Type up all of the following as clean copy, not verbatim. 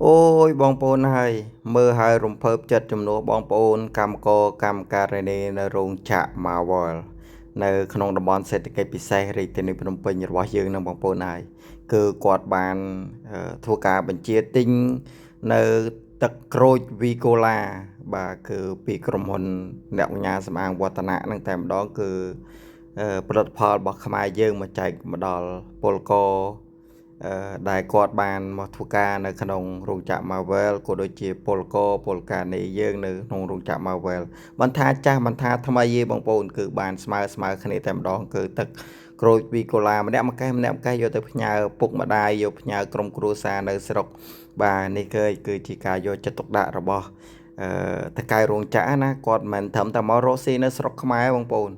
អូយបងប្អូនហើយមើលហើយរំភើបចិត្តជំនួសបងប្អូនកម្មករកម្មការិនីនៅរោងចក្រ Marvel នៅក្នុងតំបន់សេដ្ឋកិច្ចពិសេសរាជធានីភ្នំពេញរបស់យើងនឹងបងប្អូនហើយគឺគាត់បានធ្វើការបញ្ជាទិញនៅទឹកក្រូចវីកូឡាបាទគឺពីក្រុមហ៊ុនអ្នកបញ្ញាសំអាងវឌ្ឍនៈនឹងតែម្ដងគឺផលិតផលរបស់ខ្មែរយើងមកចែកមកដល់ពលករដែលគាត់បានមកធ្វើការនៅក្នុងរោងចក្រ Marvel ក៏ដូចជាពលករពលការិនីយើងនៅក្នុងរោងចក្រ Marvel មិនថាចាស់មិនថាថ្មីទេបងប្អូនគឺបានស្មើស្មើគ្នាតែម្ដងគឺទឹកក្រូចវីកូឡាម្នាក់មួយកេះម្នាក់មួយកេះយកទៅផ្ញើពុកម្ដាយយកផ្ញើក្រុមគ្រួសារនៅស្រុកបាទនេះគឺជាការយកចិត្តទុកដាក់របស់អឺតកែរោងចក្រណាគាត់មិនត្រឹមតែមករកស៊ីនៅស្រុកខ្មែរបងប្អូន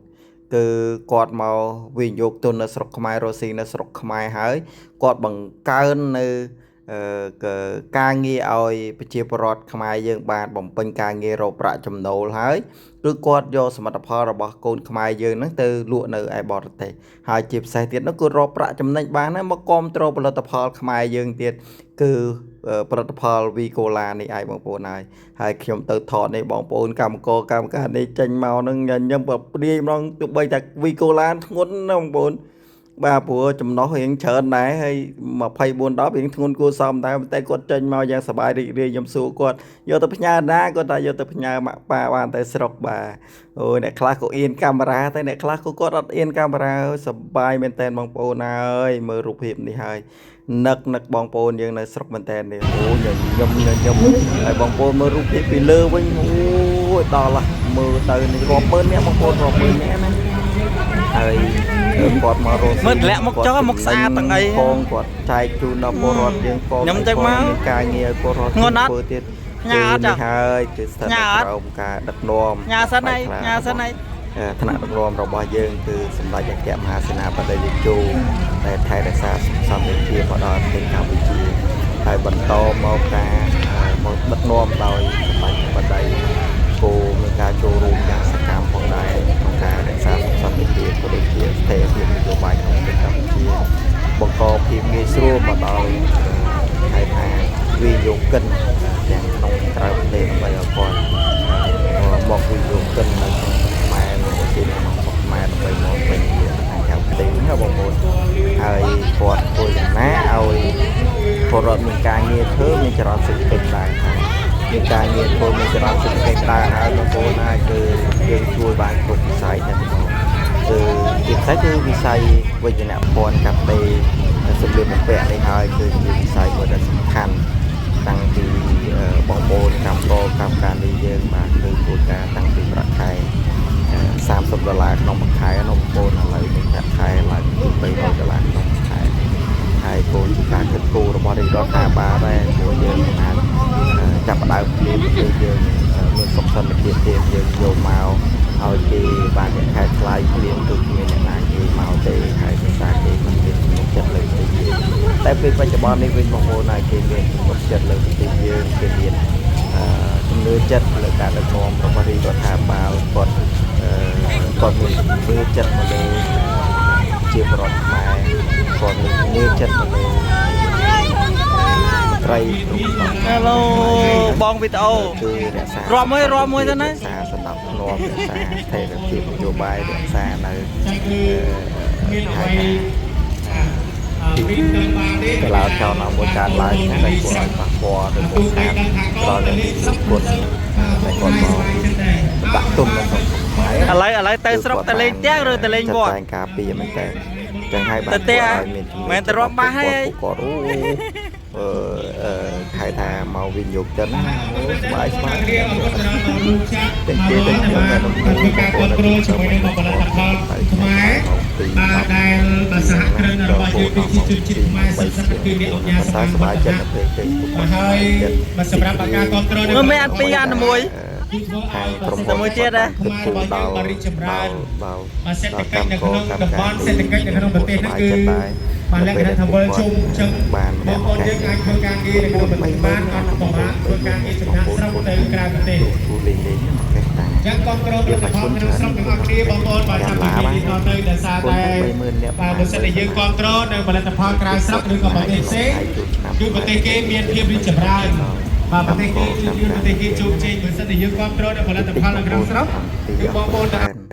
គឺគាត់មកវិនិយោគទុននៅស្រុកខ្មែររកស៊ីនៅស្រុកខ្មែរហើយគាត់បង្កើននៅការងារឲ្យប្រជាពលរដ្ឋខ្មែរយើងបានបំពេញការងាររកប្រាក់ចំណូលហើយគឺគាត់យកសមិទ្ធផលរបស់កូនខ្មែរយើងហ្នឹងទៅលក់នៅឯបរទេសហើយជាពិសេសទៀតនោះគឺរកប្រាក់ចំណេញបានហើយមកគ្រប់គ្រងផលិតផលខ្មែរយើងទៀតគឺផលិតផលវីកូឡានេះឯងបងប្អូនហើយហើយខ្ញុំទៅថតនេះបងប្អូនកម្មករកម្មការនេះចេញមកនឹងញញឹមប្រព្រាយម្ដងទោះបីតែវីកូឡាធ្ងន់ណាបងប្អូនបាទព្រោះចំណោះរៀងច្រើនដែរហើយ24 10រៀងធ្ងន់គួរសមដែរតែគាត់ចេញមកយ៉ាងសប្បាយរីករាយខ្ញុំសួរគាត់យកទៅផ្ញើណាគាត់ថាយកទៅផ្ញើម៉ាក់ប៉ាបានតែស្រុកបាទអូយអ្នកខ្លះក៏អៀនកាមេរ៉ាតែអ្នកខ្លះក៏គាត់អត់អៀនកាមេរ៉ាសប្បាយមែនតើបងប្អូនហើយមើលរូបភាពនេះហើយនឹកនឹកបងប្អូនយើងនៅស្រុកមែនតើនេះអូញញឹមញញឹមហើយបងប្អូនមើលរូបភាពពីលើវិញអូយដល់ហ่ะមើលទៅនេះរាប់ម៉ឺននាក់បងប្អូនរាប់ម៉ឺននាក់ណាហើយគាត់មករក មើលធ្លាក់មុខចុះមុខស្អាតទាំងអី ផងគាត់ចែកជូនដល់ពលរដ្ឋយើងផង ខ្ញុំចឹងមក មានការងារឲ្យពលរដ្ឋ ធ្ងន់អត់ ធ្វើទៀត ផ្ញើអត់ គឺនេះហើយគឺស្ថិត ផ្ញើអត់ នៅក្រោមការដឹកនាំ ផ្ញើសិនហើយផ្ញើសិនហើយ ថ្នាក់ដឹកនាំរបស់យើងគឺសម្ដេចអគ្គមហាសេនាបតីតេជោដែលថែរក្សាសន្តិភាពមកដល់ប្រទេសកម្ពុជាហើយបន្តមកការមកដឹកនាំដោយសម្ដេចបតីគោមានការចូលរួមយ៉ាងសកម្មផងដែរក្នុងការរក្សាសន្តិភាពក៏ដូចជាស្ថិរភាពនយោបាយក្នុងប្រទេសកម្ពុជាបង្កភាពងាយស្រួលមកដល់ហៅថាវិនិយោគិនទាំងក្នុងក្រៅប្រទេសដើម្បីឲ្យគាត់មកវិនិយោគិននៅក្នុងស្រុកខ្មែរនិងទីនៅក្នុងស្រុកខ្មែរដើម្បីមកពេញលក់ខាងក្រៅប្រទេសណាបងប្អូនហើយគាត់ធ្វើយ៉ាងណាឲ្យពលរដ្ឋមានការងារធ្វើមានចរន្តសេដ្ឋកិច្ចដែរហើយមានការងារធ្វើមានចរន្តសេដ្ឋកិច្ចដែរហើយបងប្អូនហើយគឺយើងជួយបានគ្រប់វិស័យតែម្ដងគឺជាពិសេសគឺវិស័យវិជ្ជាភ័ណ្ឌកាត់ដេរសម្លៀកបំពាក់នេះហើយគឺជាវិស័យមួយដែលសំខាន់តាំងពីបងប្អូនកម្មករកម្មការនេះយើងបាទគឺធ្វើការតាំងពីប្រាក់ខែ30ដុល្លារក្នុងមួយខែបងប្អូនឥឡូវនេះប្រាក់ខែឡើងទៅ300ដុល្លារក្នុងមួយខែហើយគោលជាការគិតគូររបស់រាជរដ្ឋាភិបាលដែរព្រោះយើងអាចចាប់ផ្ដើមភ្លាមគឺយើងមានសុខសន្តិភាពទៀតយើងយកមកឲ្យគេបានប្រាក់ខែថ្លៃភ្លាមគឺគ្មានអ្នកណាគេមកទេហើយភាសាគេមិនមានទំនុកចិត្តលើប្រទេសយើងតែពេលបច្ចុប្បន្ននេះវិញបងប្អូនហើយគេមានទំនុកចិត្តលើប្រទេសយើងគេមានជំនឿចិត្តលើការដឹកនាំរបស់រាជរដ្ឋាភិបាលគាត់គាត់មានជំនឿចិត្តមកលើជាប្រដ្ឋខ្មែរគាត់មានជំនឿចិត្តមកលើត្រីគ្រប់ស ហេឡូបងវីដេអូ គឺរក្សា រាប់មួយរាប់មួយទៅណា រក្សាសន្តិភាពរក្សាស្ថិរភាពនយោបាយរក្សានៅ មានអ្វីពីទៅបានទេ កឡោចោលណាមួយកើតឡើងដែលគួរឲ្យប៉ះពាល់ឬក៏ខាតដល់អ្នកមានគុណតែគាត់មកដាក់ទុននៅក្នុងស្រុកខ្មែរ ឥឡូវឥឡូវទៅស្រុកទៅលេងផ្ទះឬទៅលេងវត្ត ចាត់ចែងការពារមែនតើចឹងហើយបាន ទៅផ្ទះ ឲ្យមានជំនឿ មែនទៅរាប់បាសហើយ គាត់អូអឺអឺហៅថាមកវិនិយោគចិនណាអូស្បាយស្បាយ អរគុណដល់លោកចាស់ ទាំងគេទាំងខ្ញុំដែល បានធ្វើការគ្រប់គ្រងជាមួយនឹងផលិតផលខ្មែរបាទដែលបាទសហគ្រិនរបស់យើងគឺជាជនជាតិខ្មែរសិក្សាគឺអ្នកអង្គការ សប្បាយចិត្តទៅពេលគេ បាទហើយបាទសម្រាប់ការគ្រប់គ្រង មើលមានអានពីរអានមួយ ខាងក្រុម តែមួយទៀតហ៎ ខ្មែររបស់យើងបានរីកចម្រើន ដល់ បាទសេដ្ឋកិច្ចនៅក្នុងតំបន់សេដ្ឋកិច្ចនៅក្នុងប្រទេសហ្នឹងគឺ បាទលក្ខណៈថាវិលជុំអញ្ចឹង បាន បងប្អូនយើងអាចធ្វើការងារនៅក្នុងប្រទេសបានអត់ពិបាកធ្វើការងារចំណាក់ស្រុកទៅក្រៅប្រទេស ទូលេងលេងមកកេះតា ចឹងគ្រប់គ្រងផលិតផលក្នុងស្រុកទាំងអស់គ្នាបងប្អូនបាទចាប់ពីពេលនេះតទៅដោយសារតែបាទបើសិនជាយើងគ្រប់គ្រងនៅផលិតផលក្រៅស្រុកឬក៏ប្រទេសផ្សេងគឺប្រទេសគេមានភាពរីកចម្រើនបាទប្រទេសគេជឿនប្រទេសគេជោគជ័យបើសិនជាយើងគ្រប់គ្រងនៅផលិតផលនៅក្នុងស្រុកគឺបងប្អូនទាំង